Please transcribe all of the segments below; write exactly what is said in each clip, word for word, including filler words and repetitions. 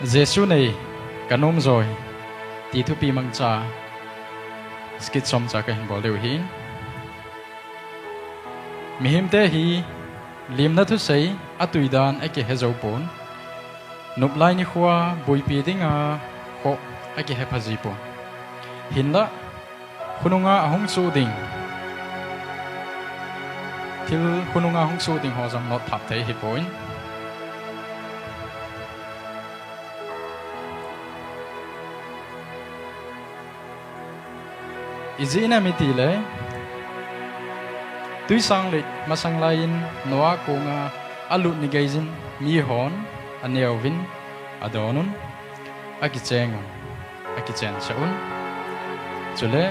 Jesu nei ka nom joi ti thupi mangcha skit chomcha ka hin bol diu ahi. Mihemte hi limna thusei a tui dan a kihe jou pon. Nop lai nikho a buipi dinga khoh a kihe pha ji pon. Hinlah khonunga ahung soh ding, thil khonunga hung soh ding ho jong not thap thei ahi poi. Ijeh inem itile, twisang let masang laiyin Noah konga alut ni geijin mihon aneuvin, adonun, akicheng un, akichen sah un. Chule,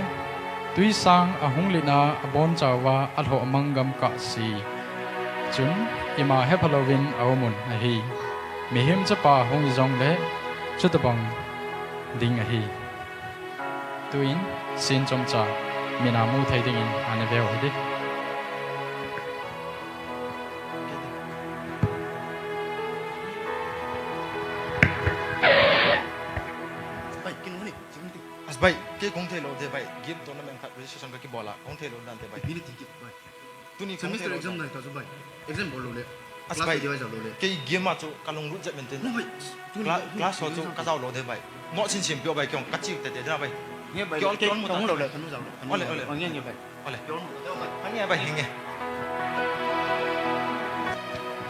twisang ahung letna abonchauva alhoh mang gam kahse chun ima hepha louvin aum un ahi. Mihem chapa hung hijongle, chutobang ding ahi. Tuin, scene chomcha, mina mu thei dingin ana veu hite. Bai, kin huni, kin huni. As bai, kei kahung thei lou de bai, game tournament khat registration kakibol a, kahung thei lou dan te bai. Bili ti ki bai. Tuni kahung thei lou dan. Semester exam nai ta chu bai. Exam bol lou le. As bai. Class bai jao lou le. Kei game a chu kalunglut jep men te. No bai. Tuni class ho chu kajao lou de bai. Note sin sim peh bai kei jong kachi tete da bai. Nge bai. Kei jong kei kahung lou le, kanu jao lou. Ole, ole. Nge nge bai. Ole. Kei jong lou de bai. Nge bai, nge.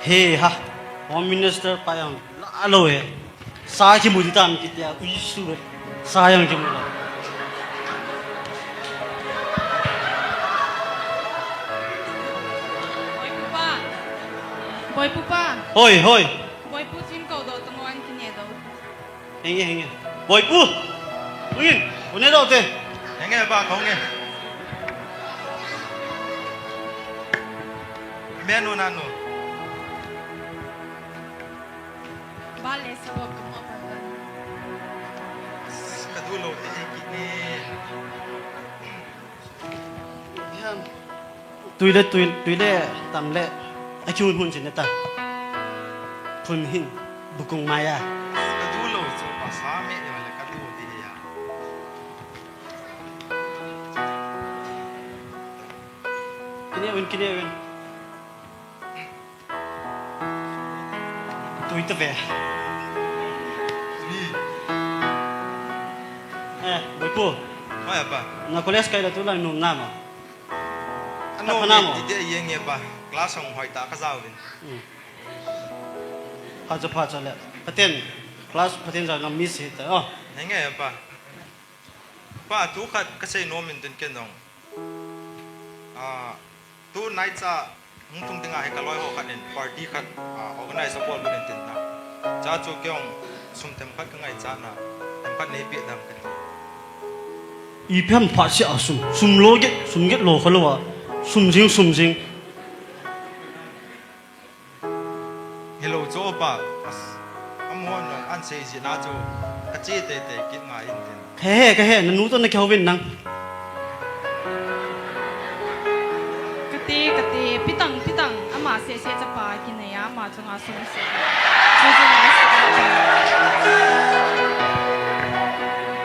He ha. Home Minister pa jong la lou he. Sa kimu di tam kitia, ui su. Sa jong kimu la. Boipu pa. Boipu pa. Hoi, hoi. Boipu chin ko do tong wan kine do. Henge, henge. Boipu. Ui, une do te. Henge ba, konge. Menu nanu. Bale sabok kamu apa kan? Ka du lou te kit ne. Tui le, tui, tui le, tang le. Akihun hun chin ta. Phun hin, bukung maya. Ka du lou chu pa sa me le ka du ti ya. Kine un, kine un. Tui ta ve. Tui. Eh, Boipu. Hoi, apa? Na college kai la tu la nom na ma. Ano pa na mo. Ite yeng ye pa. Class hong hoi ta ka jao vin. Hmm. Pha cha, pha cha le. Pathen. Class Pathen jao na miss hi ta. Oh. Henge pa. Pa, tu khat ka sei nom in tin ken dong. Ah, tu nai cha hung tung dinga hi ka loi ho khat in party khat, ah, organize a bol bol in tin na. Cha chu kei jong sum themkhat ka ngaicha na, themkhat nei pe dam ka ti. Ipi ham pha sia sum, sum lo get, sum get lo kha lo a, sum jing, sum jing. Hello, cho pa. As, amo no, an sei ji na cho. Ka che te te kit ngai in tin. He, he, ka he, na nu to na kihou vin nang. Ka te, ka te, pitang, pitang, ama se se chapa kinei a, ama chunga sum se. Chu chu ngai se.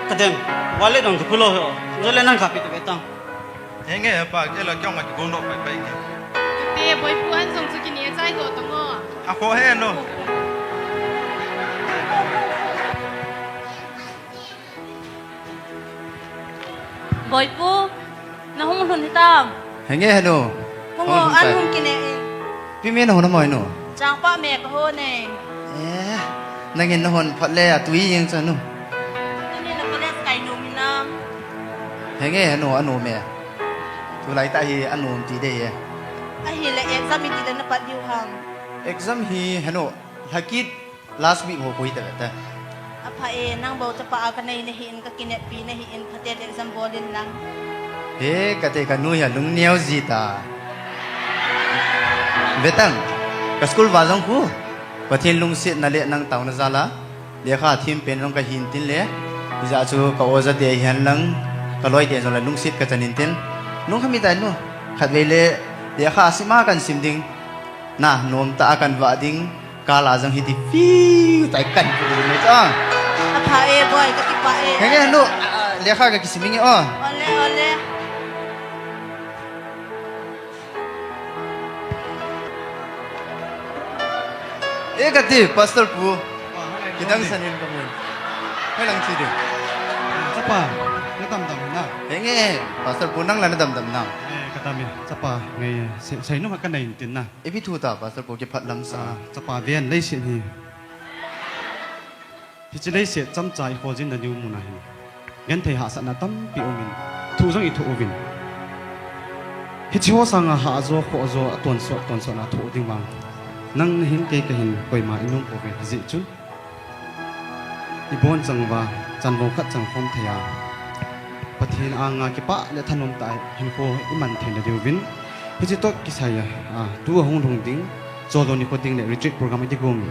Ka den, wallet dong ka pulo ho. Zo le nang ka pi te tang. Henge, he pa, kei la kei jong a kigong doh pai pai nge. Te, Boipu an jong chu kine chai doh tong o. A kho he no. Boipu, na hung lhun hitam. Henge he no. Hung o, an hung kine e. Pi me na hon a moi no. Changpa me ka hon e. Eh, nangin na hon phat le a tui jeng cha no. Tuni na college kai nom hinam. Henge he no, a nom e. Tulai tah hi a nom ti dei e. Ahile exam iti le na pat diu ham. Exam hi he no, lhakit last week ho koi ta ta. Apha e, nang bou chapa a ka nei na hi in, ka kineppi na hi in, phaten exam bol in lang. He, ka te ka nu hi a lung neo ji ta. Vetang, ka school va jong khu. Pathen lungsetna le nang taona jal a. Lekha thim pen jong ka hin tin le. Hijeh chun ka oja te hihen lang, ka loi te jong le lungset ka chan in tin. Lungkham i tai nu. Khatvei le lekha sim a kan sim ding. Na, nom tah a kan vah ding. Kala jong hiti fiu tai kan pu ni cha. Apha e boy, kakipah e. Henge nu, ah, lekha kakisim inge o. Ole, ole. E kati, Pastor Pu. Kidang sanin kamu. Hoilang chi ding. Chapa, nadamdam na. Henge, Pastor Pu nang la nadamdam na. E, kadam e, chapa, ngai, sei, sei nu ma kanai tin na. Ipi thu ta, Pastor Pu kiphat lam sa. Ah, chapa ven leiset hi. Hiche leiset chomcha i kho jing na diu mun a hin. Genthei hahsatna tampi um in. Thu jong i thoh uvin. Hiche ho sanga hah jo, khoh jo, a tonsot, tonsot na thoh ding vang. Nang na hin kei ka hin koima i nom pouve hijeh chun. I bonchauva, chanvo khat chang khom thei a. Pathen anga kipah le thanom tah a hinkho i man theina diuvin. Hiche toh kisai a, a, tu ahung lhung ding, Chollo nikho ding le retreat program i kigong.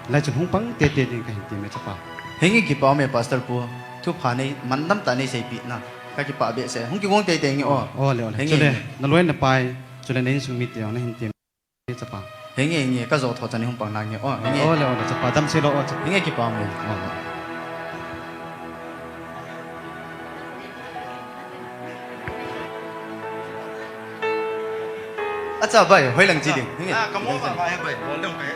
Lai chun hung pang tete ding kahin ti me chapa. Henge kipah me Pastor Pu. Thupha nei, mantam tah nei seipeh na. Kakipah behseh. Hung kigong tete nge o. O le o le. Henge. Chule, naloi napai. Chule na insung mite jong nahin ti. Chapa. Henge, henge, kajo tho chan hung pang nange. O, henge. Ole, ole, chapa, damsel o, chapa. Henge, kipah e. O, o. Acha, bai, hoilang chi ding. Henge. Ah, kamu ba, bai, bai. Ole, bai.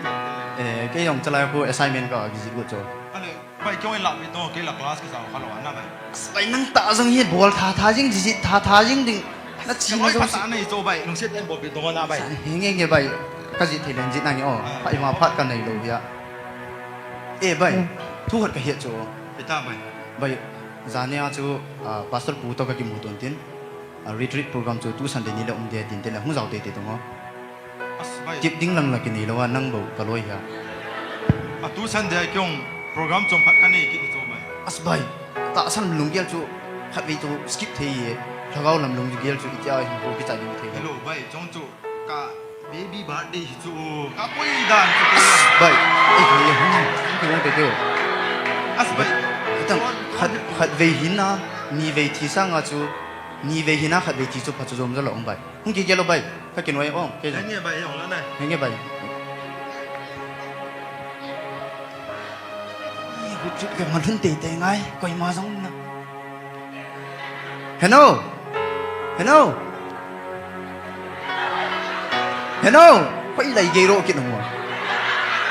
Eh, kei jong chalai khu assignment ka kiji gu cho. Ale. Bai, kei hung lah pi to, kei la class kisa kha lou na bai. Bai, nang ta jong hi bol tha tha jing, jijit tha tha jing ding. Na chi na jong phat si. Na i cho bai, lungset in bol pi to na bai. Sa, henge nge bai, ka jih thei leng jih nange o. Ah. Phat ima phat ka nei lou hia. Eh bai, hmm, thu khat ka het cho. Pi ta bai. Bai, jania chu, ah, Pastor Pu to ka kimu ton tin. Ah, retreat program chu tu Sunday ni le um de tin te le hung jao tete tong o. As bai. Tip ding lang la kinei lou a, nang bou ka loi hia. A tu Sunday a kei jong program chom khat ka nei kit chu bai. As bai. Tahsan lunggel chu khatvei chu skip thei e. Lhagao lam lunggel chu itia hinkho kichai ding thei. Hello bai, chong chu ka baby birthday hi chu ka pui dan chu. As bai. Ei, ei, ei, hmm, hmm, hmm, hmm, hmm. As bai. Khat, khat, khatvei hin a, nivei thi sanga chu, nivei hin a khatvei thi chu pha chu jom ja lou bai. Hung kigel o bai, ka kinoi o, kei jong. Henge bai, hung la nai. Henge bai. Ih, hu chu ka ma lhun teitei ngai, koima jong na. Hello. Hello. Hello. Koi lai gei ro kit nung mo.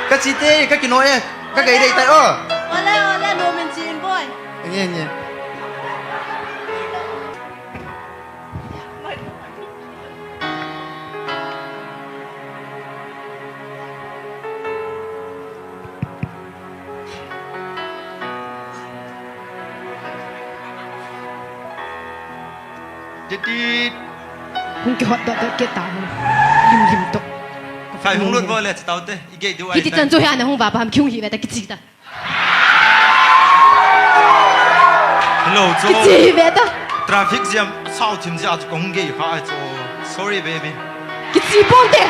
Ka chi te, ka kinoi e, ka gei dei tai o. Ole, ole, no min chin boy. Henge, henge. Titit. Hung kihot dot dot kit ta hung. Lim lim tok. Khai hung lut vo le chitaute. I gei diu ai. Hiti chan chu hi ana hung va pa ham kiung hi ve ta kichi ta. Hello, cho. Kichi ve ta. Traffic jam, sao thim jia chu kong gei kha ai cho. Sorry, baby. Kichi pon te.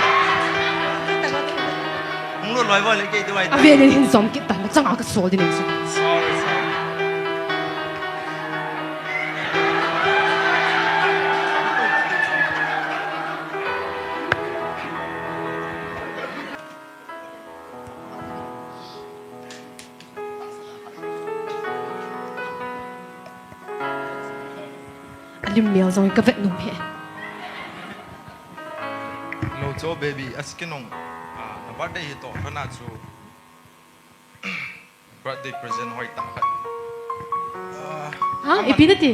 Hung lo loi voi le gei tu ai. Ave le hin som kit ta, na changa ka sol din so. Sorry, sorry. Alim mial jong ka vet nom he. Lo cho baby, askinung, ah, na birthday hi to, hana chu birthday present hoi ta khat. Ah, ha, aman, ipi nati?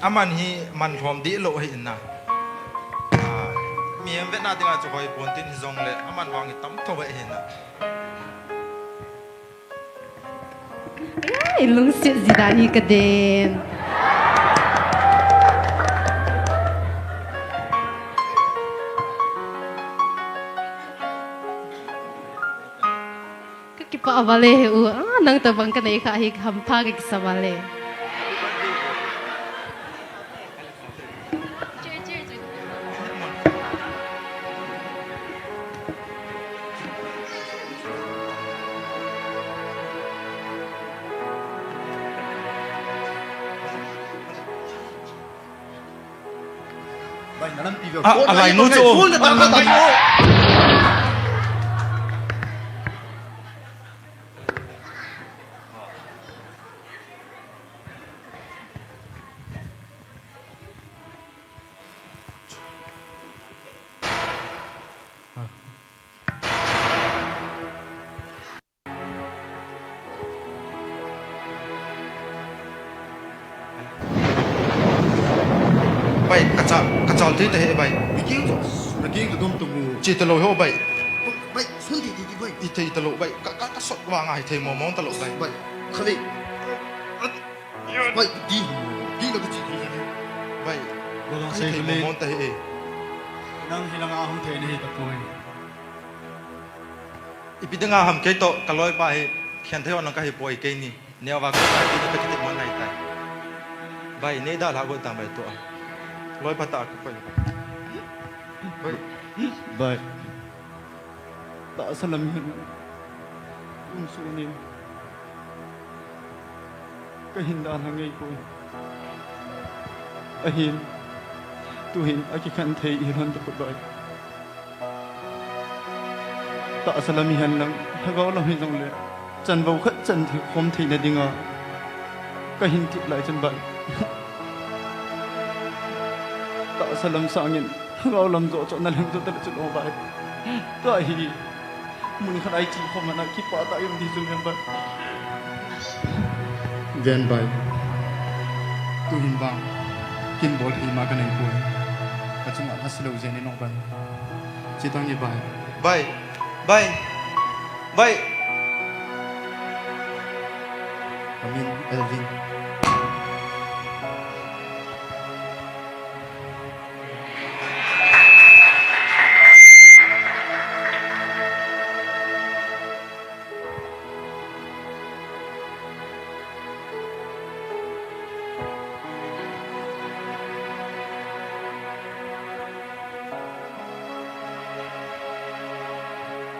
Aman hi man lhom di lo hi na. Ah, mi em vet na dinga chu hoi pon tin hi jong le, aman vang hi tam tho ve hi na. Ai, lungset ji dan hi ka den. Ka kipah val e he u. Ah, nang tabang ka nei kha hi hampha ka kisa val e. Bai, na lampi veu. Ah, alai nu chu. Phone na ta ka ta. Bai, kachal, kachal thei tahih bai. Naging to, naging to dum tumu. Chi talou ho bai. Bai, sun thei thei bai. Ithei talou bai. Ka, ka, kasot vang a hithei momong talou bai. Bai, khale. Bai, di, di la kachi di la. Bai. Golang sei khale. Momong tahih e. Nang hilanga hung thei nahi tapoi. Ipi dinga ham kei toh, kaloipa hi, khen thei ho nang kahi poi keini. Neo va kei pa kei ni kakiti mon nai tai. Bai, nei dalha go tang bai toh. Loipa ta ka koi. Bai. Bai. Tahsa lam hin. Um su ni. Kahin dalha ngai poi. Ahin. Tuhin akikhen thei hilou tapoi bai. Tahsa lam hihen lang, lhagao lam hijongle, chanvou khat chan thei khom theina dinga, kahin thip lai chun bai. Tahsa lam sangin, lhagao lam joh chohna leng joh tale chun o bai. Tua hi, mun khat a ichi khom ana kipah tah a um ding chun leng bai. Ven bai. Tuhin vang, kin bol thei ma kanei poi. Kachunga lhasilou jeng in o bai. Chitang hi bai. Bai. Bai. Bai. Kamin Elvin.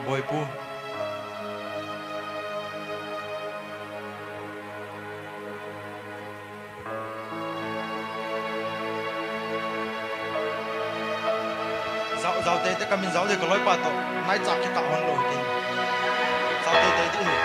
Boipu. Jao, jao teitei kamin jao ding kaloipa toh. Naicha kikah hon lou hi kin. Jao teitei ding hi.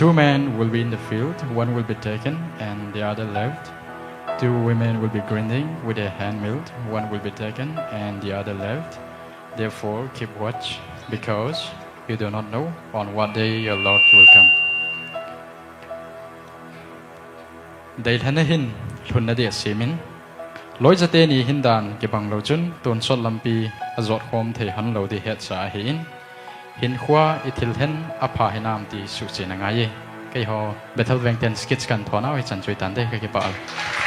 Two men will be in the field, one will be taken and the other left. Two women will be grinding with a hand mill, one will be taken and the other left. Therefore, keep watch, because you do not know on what day your Lord will come. Deilhenna hin lhunna dia semin, loichate ni hin dan kibang lou chun tonsot lampi ajot khom thei hon lou ding hetsa ahin, hinkhoa ithil hen apha hinam ti suhchetna ngai e. Keiho Bethel Veng ten skits kan thonau hichan chu itan te, kakipah e.